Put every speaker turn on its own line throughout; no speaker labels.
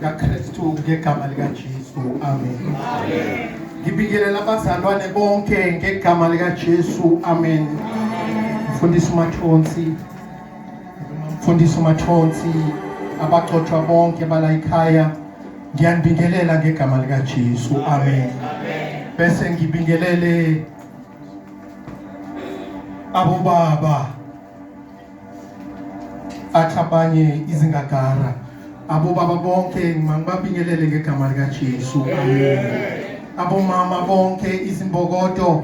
kaKristu ngegama likaJesu. Amen. Amen. Ngibingelela abazalwane bonke ngegama likaJesu. Amen. Mfundisi uMathonsi, Mfundisi uMathonsi, abagcotshwa bonke bala ekhaya, ngiyanibingelela ngegama likaJesu. Amen. Bese ngibingelele abobaba athi abanye izingagara abobaba bonke mangibabingelele ngegama likaJesu. Amen. Abomama bonke izimbokodo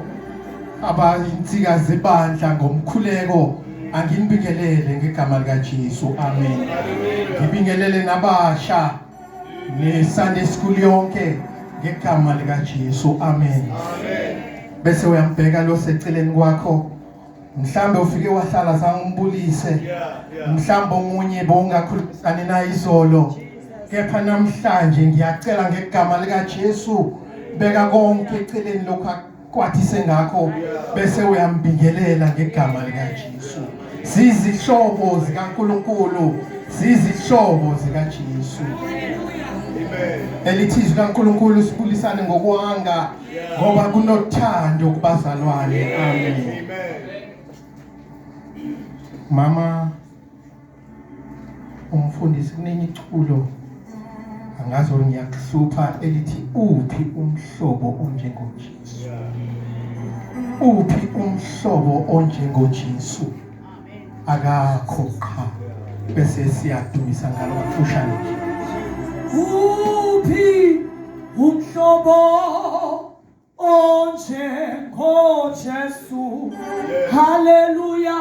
abayinsika zebandla ngomkhuleko anginibingelele ngegama likaJesu. Amen. Ngibingelele nabasha ne-Sunday school yonke ngegama likaJesu. Amen. Bese uyambheka lo seceleni kwakho mhlambe ufike wahlala zange umbulise, mhlambe omunye bowungakhulumisani naye izolo, kepha namhlanje ngiyacela ngegama likaJesu, beka konke eceleni lokhu akwathise ngakho bese uyambingelela ngegama likaJesu. Sizihlobo zikaNkuluNkulu, sizihlobo zikaJesu. Elithi izwi kaNkuluNkulu sibulisane ngokwanga ngoba kunothando kubazalwane. Amen. Mama umfundisi kunenye iculo angazi ngiyakuhlupha elithi uphi umhlobo onjengoJesu, uphi umhlobo onjengoJesu, akakho qha. Bese siyadumisa ngalo kafushane nje.
Uphi umhlobo onjengoJesu? Haleluya.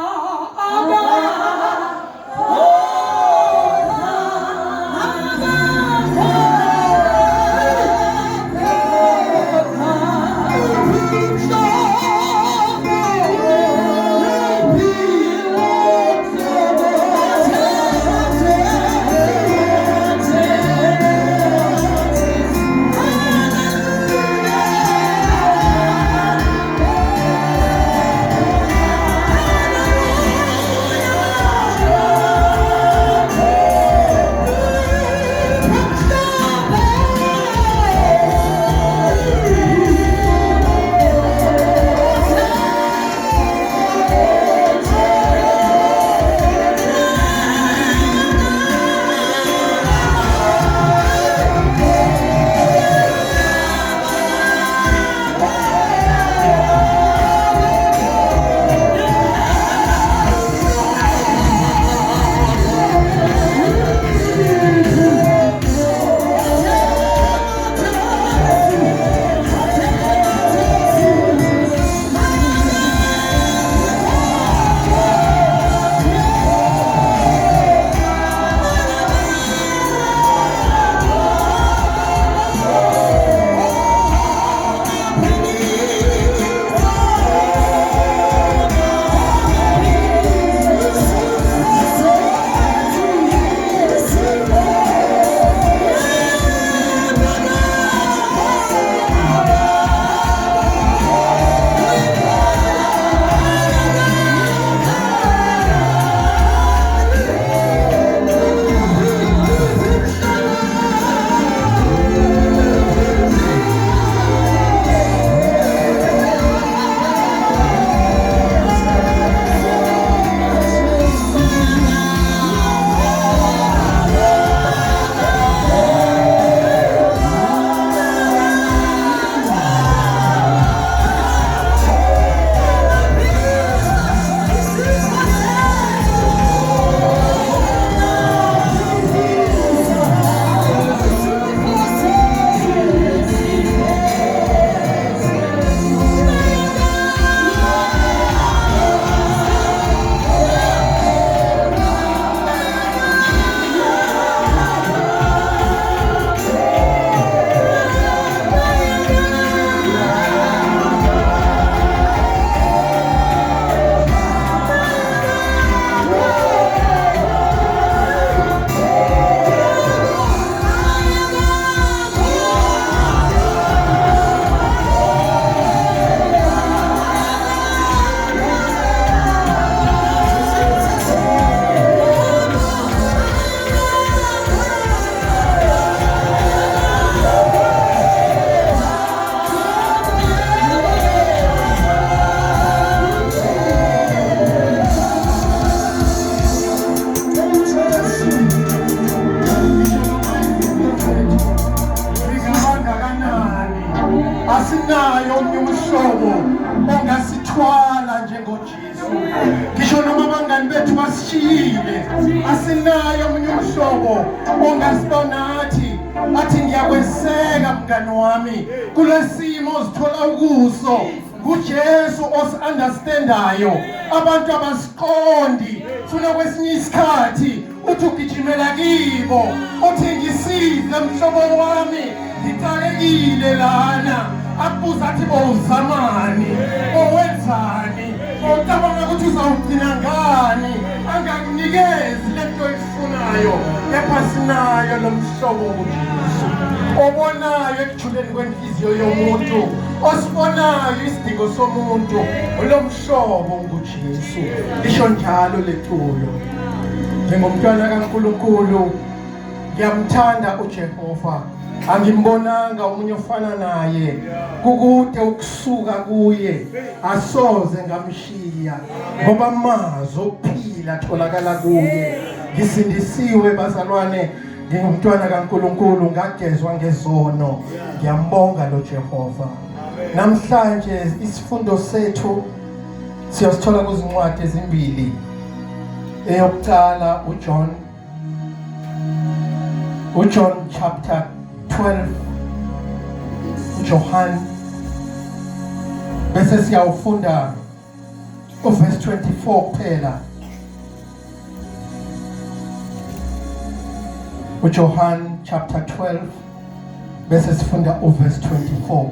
bethu basishiyile, asinaye omunye umhlobo ongasibona athi athi ngiyakweseka mngani wami kulesimo ozithola ukuso. NguJesu osi-understandayo, abantu abasiqondi. Funa kwesinye isikhathi uthi ugijimela kibo, uthi ngisize mhlobo wami, ngixakekile lana. Akubuza athi bowuzamani, bowenzani, bowucabanga ukuthi uzawugcina ngani, angakunikezi lento oyifunayo. Kepha sinayo lo mhlobo nguJesu obonayo ekujuleni kwenhliziyo yomuntu, osibonayo isidingo somuntu. Lo mhlobo nguJesu, lisho njalo leculo. Njengomntwana kaNkulunkulu ngiyamthanda uJehova, angimbonanga omunye ofana naye, kukude ukusuka kuye, asoze ngamshiya, ngoba amazwi okuphila atholakala kuye. Ngisindisiwe bazalwane, ngingumntwana kaNkulunkulu, ngagezwa ngezono. Ngiyambonga lo Jehova. Namhlanje isifundo sethu siyosithola kuzincwadi ezimbili. Eyokuqala uJohn, uJohn chapter 12, uJohn, bese siyawufunda uverse 24 kuphela. uJohn chapter 12 bese sifunda uverse 24.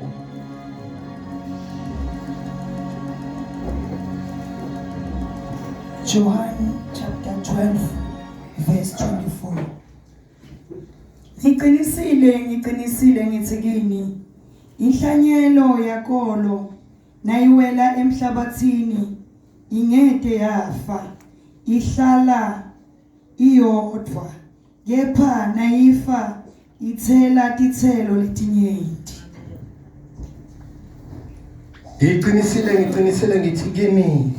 John chapter 12 verse 24. Ngiqinisile, ngiqinisile ngithi kini, inhlanyelo yakolo nayiwela emhlabathini ingete yafa, ihlala iyodvwa, kepha nayifa ithela titselo letinyenti.
Ngiqinisile, ngiqinisile ngithi kini,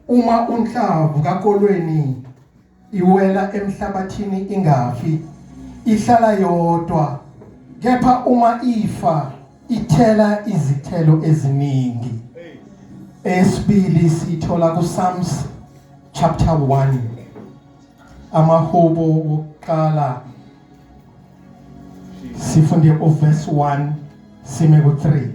uma unhlavu kakolweni iwela emhlabathini ingafi, ihlala yodwa, kepha uma ifa ithela izithelo eziningi. Esibili sithola kuPsalms chapter 1, amahubo wokuqala, sifunde uverse 1 sime ku3.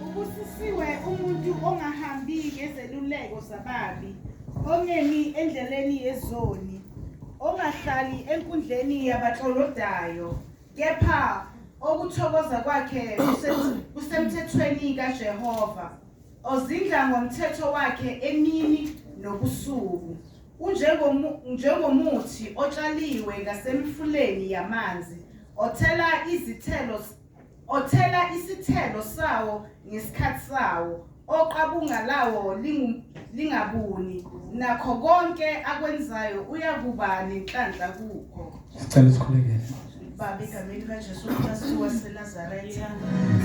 Ubusisiwe umuntu ongahambi ngezeluleko zababi, ongemi endleleni yezoni, ongahlali enkundleni yabaklolodayo, kepha okuthokoza kwakhe kusemthethweni kaJehova, ozindla ngomthetho wakhe emini nobusuku. Unjengomuthi otshaliwe ngasemifuleni yamanzi, othela izithelo othela isithelo sawo ngesikhathi sawo, oqabunga lawo lingabuni, nakho konke akwenzayo uyakuba nenhlanhla kukho.
Sicela sikhulekele.
Baba, egameni likaJesu Kristu waseNazaretha,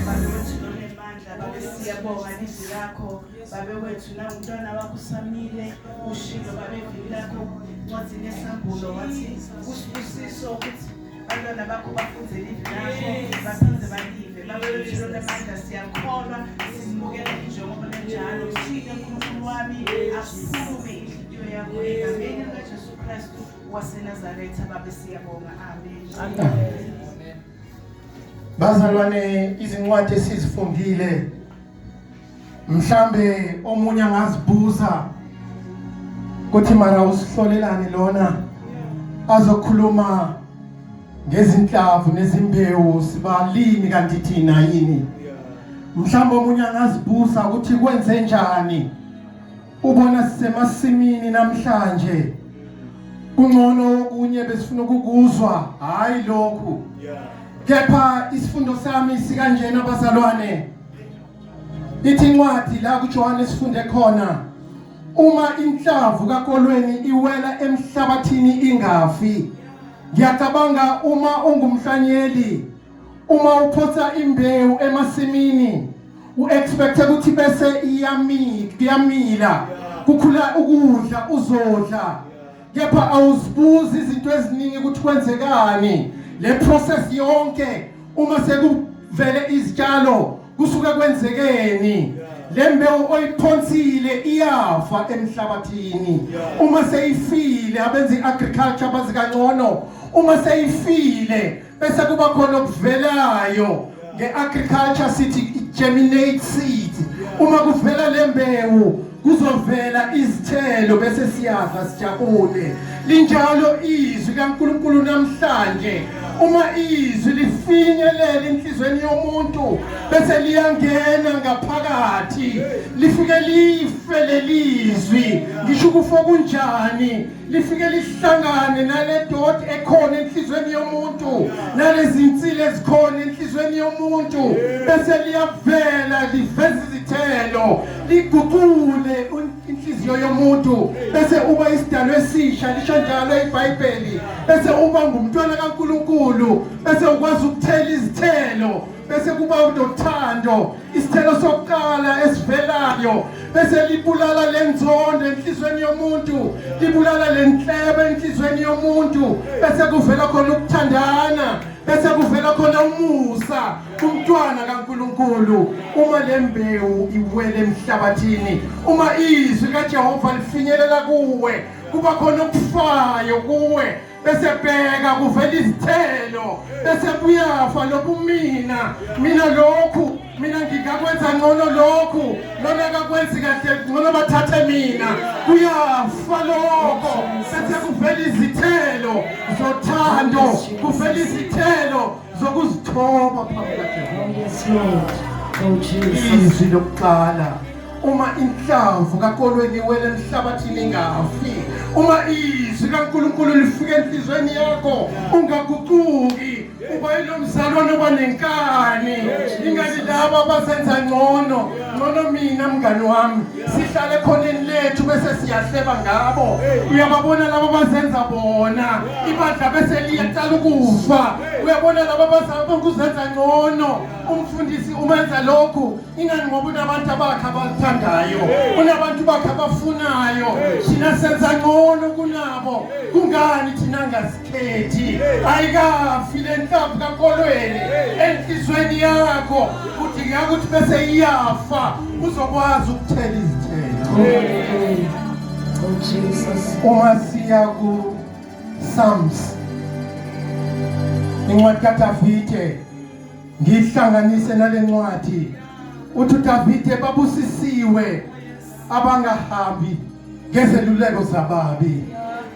Babe wethu lonemandla, Babe siyabonga lizwi lakho, Babe wethu, nangumntwana wakho usamile, ushilo Babe evini lakho encwadini yesambulo wathi kusibusiso ukuthi abantwana bakho bafunde livi lakho baphinde balive. Babe wethu lonemandla, siyakholwa, simukela injongo lenjalo. Thina Nkulunkulu wami, asikhulume inhliziyo yakho egameni likaJesu Kristu waseNazaretha, Babe siyabonga, amen.
Amen. Bazalwane, izincwadi esizifundile, mhlambe omunye angazibuza kuthi mara usihlolelani lona azokhuluma ngezinhlavu nezimbewu, sibalimi kanti thina yini? Mhlawumbe omunye angazibuza ukuthi kwenze njani ubona sisemasimini namhlanje, kungcono okunye besifuna ukukuzwa, hayi lokhu. Kepha isifundo sami sikanjena bazalwane, ithi incwadi la kuJohane sifunde khona, uma inhlavu kakolweni iwela emhlabathini ingafi. Ngiyacabanga uma ungumhlanyeli, uma uphotha imbewu emasimini, uexpecte ukuthi bese iyamila, kukhula ukudla uzodla, kepha awuzibuzi izinto eziningi ukuthi kwenzekani le process yonke. Uma sekuvele izitshalo kusuke kwenzekeni? Le mbewu oyiphonsile iyafa emhlabathini. Uma seyifile, abenza i-agriculture bazi kangcono, uma seyifile bese kuba khona okuvelayo. Nge-agriculture sithi germinate seed. Uma kuvela le mbewu kuzovela izithelo, bese siyadla sijabule. Linjalo izwi kaNkulunkulu namhlanje. Uma izwi lifinyelela enhlizweni yomuntu bese liyangena ngaphakathi, lifike life lelizwi. Ngisho ukufa kunjani, lifike lihlangane nale dot ekhona enhlizweni yomuntu, nalezi insila ezikhona enhlizweni yomuntu, bese liyavela liveza izithelo, liguqule inhliziyo yomuntu, bese uba isidalwa esisha. Lisho njalo iBhayibheli. Bese uba ngumntwana kaNkulunkulu, bese ukwazi ukuthela izithelo, bese kuba unothando, isithelo sokuqala esivelayo, bese libulala lenzondo enhlizweni yomuntu, libulala lenhlebe enhlizweni yomuntu, bese kuvela khona ukuthandana, bese kuvela khona umusa kumntwana kaNkulunkulu. Uma lembewu iwele emhlabathini, uma izwi kaJehova lifinyelela kuwe, kuba khona okufayo kuwe, bese bheka kuvela izithelo, bese kuyafa lobumina. Mina lokhu, mina ngingakwenza ngcono lokhu, lona akakwenzi kahle, ngcono bathathe mina. Kuyafa lokho, bese kuvela izithelo zothando, kuvela izithelo zokuzithoba phambi kaJehova.
Yes, Lord. Oh, Jesus.
Izwi lokuqala, uma inhlamvu kakolweni iwele emhlabathini ingafi. Uma izwi kaNkulunkulu lifika enhlizweni yakho ungaguquki, uba yilo mzalwane oba nenkani, ingani laba abazenza ngcono ngcono. Mina mngani wami, sihlale ekhoneni lethu bese siyahleba ngabo. Uyababona laba bazenza bona, ibandla bese liyaqala ukufa. Uyabona laba bazama ukuzenza ngcono, umfundisi umenza lokhu, ingani ngoba unabantu abakhe abathandayo, unabantu bakhe abafunayo. Thina senza ngcono kunabo, kungani thina ngasikhethi? Ayikafi le nhlamvu kakolweni enhlizweni yakho. Kudingeka ukuthi bese iyafa, uzokwazi ukuthela izithelo.
Oh, Jesus.
Uma siya ku Psalms, incwadi kaDavide, ngihlanganise nale ncwadi, uthi uDavide, babusisiwe abangahambi ngezeluleko zababi,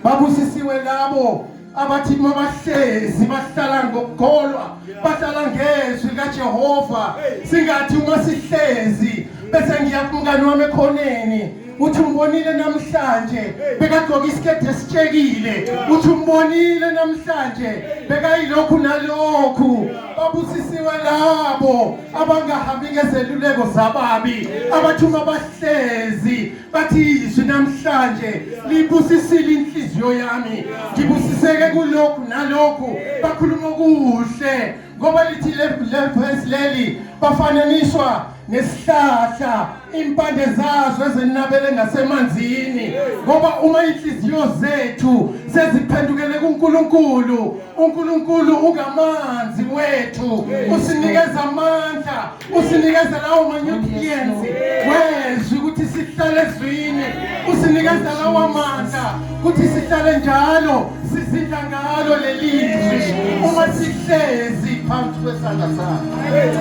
babusisiwe labo abathi mabahlezi bahlala ngokukholwa, bahlala ngezwi likaJehova. Singathi uma sihlezi bese ngiya kumngani wami ekhoneni, uthi umbonile namhlanje bekagqoka isiketi esitshekile, uthi umbonile namhlanje bekayilokhu nalokhu. Babusisiwe labo abangahambi ngezeluleko zababi, abathi uma bahlezi bathi izwi namhlanje libusisile inhliziyo yami, ngibusiseke kulokhu nalokhu. Bakhuluma okuhle ngoba lithi le verse leli, bafananiswa nesihlahla impande zazo ezenabele ngasemanzini, ngoba uma inhliziyo zethu seziphendukele kuNkulunkulu, uNkulunkulu ungamanzi wethu, usinikeza amandla, usinikeza lawo ma-nutrients wezwi ukuthi sihlale ezwini, usinikeza lawo amandla ukuthi sihlale njalo sizidla ngalo leli zwi uma sihlezi phansi kwesandla sakhe.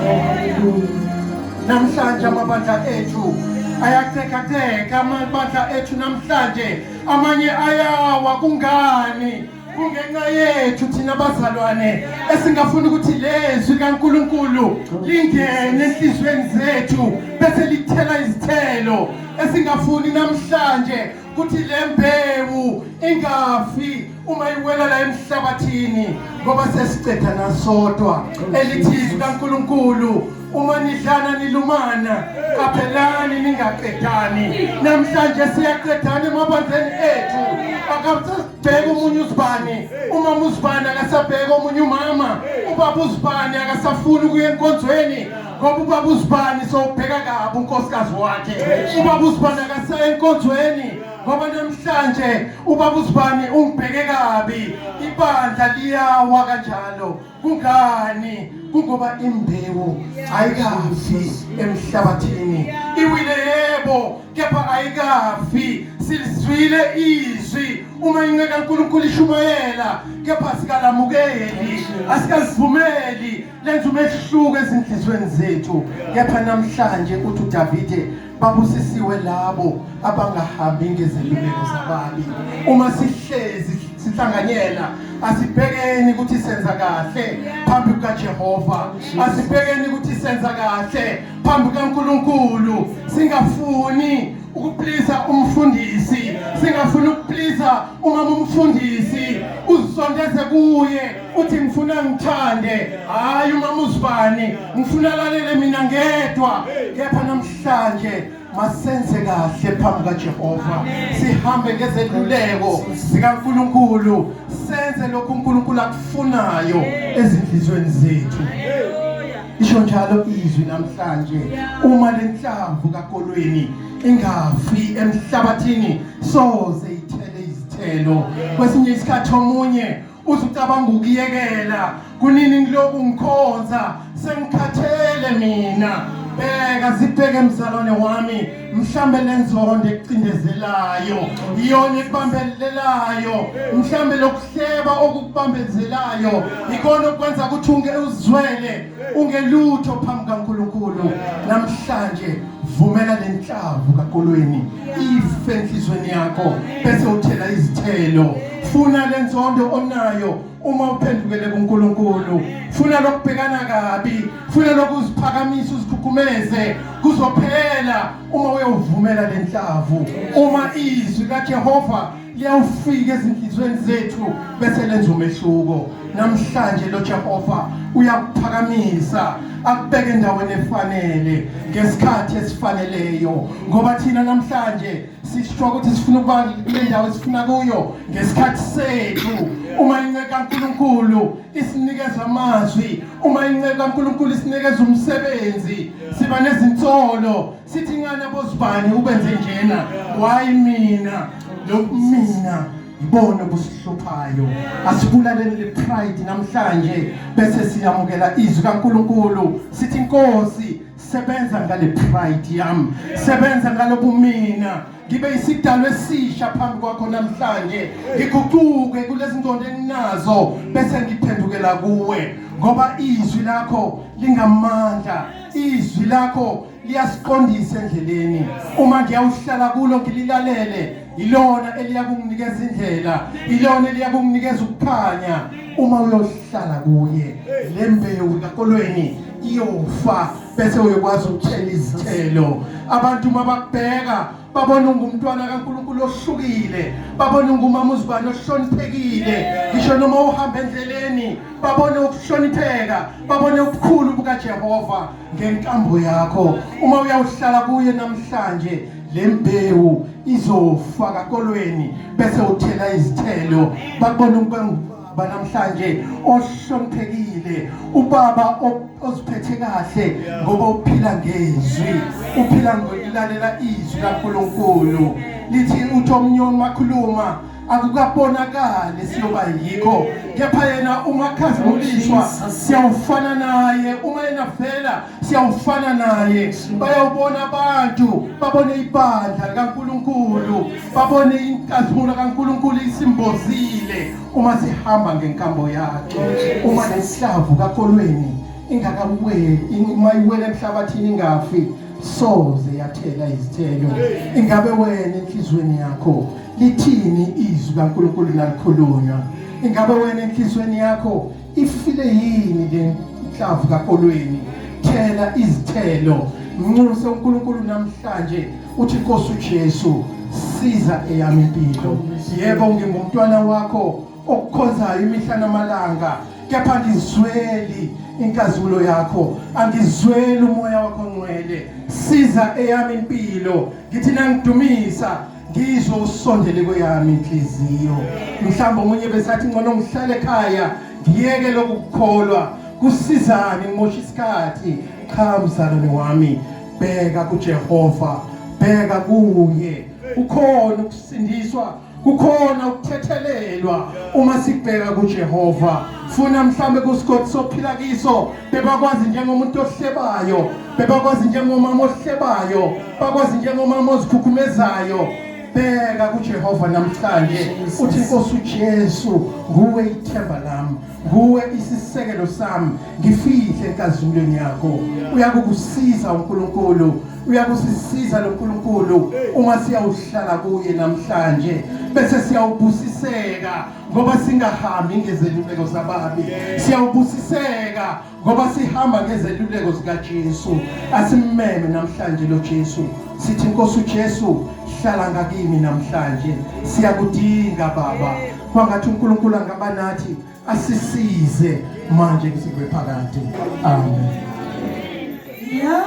Namhlanje amabandla ethu ayatekateka, amabandla ethu namhlanje amanye ayawa. Kungani? Kungenxa yethu thina bazalwane esingafuni ukuthi lezwi kaNkulunkulu lingene enhliziyweni zethu bese lithela izithelo, esingafuni namhlanje ukuthi le mbewu ingafi uma iwela la emhlabathini, ngoba sesiceda nasodwa. Elithi izwi kaNkulunkulu, uma nidlana nilumana, qaphelani ningaqedani. Namhlanje siyaqedana emabandleni ethu. Akasabheka omunye uzibani, umama uzibani akasabheka omunye umama, ubaba uzibani akasafuni ukuya enkonzweni ngoba ubaba uzibani sowubheka kabi unkosikazi wakhe, ubaba uzibani akasaya enkonzweni. Ngoba namhlanje ubaba uZibani ungibheke kabi, ibandla liyawa kanjalo. Kungani? Kungoba imbewu ayikafi emhlabathini. Iwile yebo, kepha ayikafi. Silizwile izwi uma inceku kaNkulunkulu ishumayela, kepha sikalamukeli, asikalivumeli lenza umehluko ezinhliziyweni zethu. Kepha namhlanje uthi uDavide, babusisiwe labo abangahambi ngezeluleko zababi. Uma sihlezi sihlanganyela, asibhekeni ukuthi senza kahle phambi kukaJehova, asibhekeni ukuthi senza kahle phambi kukaNkulunkulu, singafuni ukupliza umfundisi, singafuni ukupliza umama umfundisi, uzisondeze kuye uthi ngifuna ngithande, hayi umama uzibani, ngifuna lalele mina ngedwa. Kepha namhlanje masenze kahle phambi kaJehova, sihambe ngezeluleko zikaNkulunkulu, senze lokhu uNkulunkulu akufunayo ezinhlizweni zethu. Isho njalo izwi namhlanje, uma lenhlamvu kakolweni ingafi emhlabathini, soze ithele izithelo. Kwesinye isikhathi omunye uzucabanga ukuyekela, kunini ngiloku ngikhonza, sengikhathele mina. Bheka, zibheke mzalwane wami, mhlambe lenzondo ekucindezelayo iyona ekubambelelayo, mhlambe lokuhleba okukubambezelayo ikona okwenza ukuthi unge uzwele ungelutho phambi kaNkulunkulu. Namhlanje vumela lenhlavu kakolweni ife enhlizweni yakho, bese uthela izithelo. Funa lenzondo onayo uma uphendukele kuNkulunkulu, funa lokubhekana kabi, funa lokuziphakamisa uzikhukhumeze, kuzophela uma uyovumela lenhlavu. Uma izwi kaJehova liyawufika ezinhlizweni zethu bese lenza umehluko. Namhlanje lo Jehova uyakuphakamisa akubeke endaweni efanele ngesikhathi esifaneleyo, ngoba thina namhlanje sisho ukuthi sifuna ukuba kule ndawo esifuna kuyo ngesikhathi sethu. Uma inceku kaNkulunkulu isinikeza amazwi, uma inceku kaNkulunkulu isinikeza umsebenzi, siba nezinsolo, sithi ngani abozibani ubenze njena, why mina? Lokhu mina ibona obusihluphayo. Asibulaleni le pride namhlanje, bese siyamukela izwi kaNkulunkulu, sithi Nkosi, sebenza ngale pride yami, sebenza ngalobumina, ngibe isidalwa esisha phambi kwakho namhlanje, ngiguquke kulezi ngqondo enginazo bese ngiphendukela kuwe, ngoba izwi lakho lingamandla, izwi lakho liyasiqondisa endleleni. Uma ngiyawuhlala kulo ngililalele, ilona eliyakunginikeza indlela, ilona eliyakunginikeza ukukhanya. Uma uyohlala kuye, le mbewu kakolweni iyofa, bese uyokwazi ukuthela izithelo. Abantu uma bakubheka babona ungumntwana kaNkulunkulu ohlukile, babona ungumama uzibani ohloniphekile, ngisho noma uhamba endleleni babone ukuhlonipheka, babone ubukhulu bukaJehova ngenkambo yakho. Uma uyawuhlala kuye namhlanje, le mbewu izofa kakolweni bese uthela izithelo, bakubona ubaba namhlanje ohloniphekile, ubaba oziphethe kahle, ngoba uphila ngezwi, uphila ngokulalela izwi kaNkulunkulu. Lithi uthi omunye umakhuluma akukabonakali siyoba yikho, kepha yena uma khazimuliswa siyawufana naye, uma yena vela siyawufana naye. Bayawubona abantu, babone ibandla likaNkulunkulu, babone inkazimulo kaNkulunkulu isimbozile uma sihamba ngenkambo yakhe. Uma lenhlavu kakolweni ingakaweli, uma iwele emhlabathini ingafi, soze yathela izithelo. Ingabe wena enhlizweni yakho lithini izwi kaNkulunkulu nalikhulunywa? Ingabe wena enhlizweni yakho ifile yini le nhlavu kakolweni? Thela izithelo. Nxuse uNkulunkulu namhlanje, uthi Nkosi uJesu, siza eyami impilo. Yebo, ngingumntwana wakho okukhonzayo imihla namalanga, kepha ngizweli inkazimulo yakho, angizweli umoya wakho ngcwele. Siza eyami impilo, ngithi nangidumisa ngizwe usondele kweyami inhliziyo. Mhlawumbe omunye besathi ngcono ngihlale ekhaya ngiyeke lokukholwa, kusizani ngimosha isikhathi. Cha mzalwane wami, bheka kuJehova, bheka kuye. Kukhona ukusindiswa, kukhona ukuthethelelwa uma sibheka kuJehova. Funa mhlambe kusigodi sophila kiso, bebakwazi njengomuntu ohlebayo, bebakwazi njengomama ohlebayo, bakwazi njengomama ozikhukhumezayo. Bheka kuJehova namhlanje, uthi Nkosi uJesu, nguwe ithemba lami, nguwe isisekelo sami, ngifihle enkazimulweni yakho. Uyakukusiza uNkulunkulu, uyakusisiza lo Nkulunkulu uma siyawuhlala kuye namhlanje, bese siyawubusiseka ngoba singahambi ngezeluleko zababi. Siyawubusiseka ngoba sihamba ngezeluleko zikaJesu. Asimmeme namhlanje lo Jesu, sithi Nkosi uJesu, hlala ngakimi namhlanje, siyakudinga Baba. Kwangathi uNkulunkulu angaba nathi, asisize manje kuze kube phakade. Amen.
Yeah.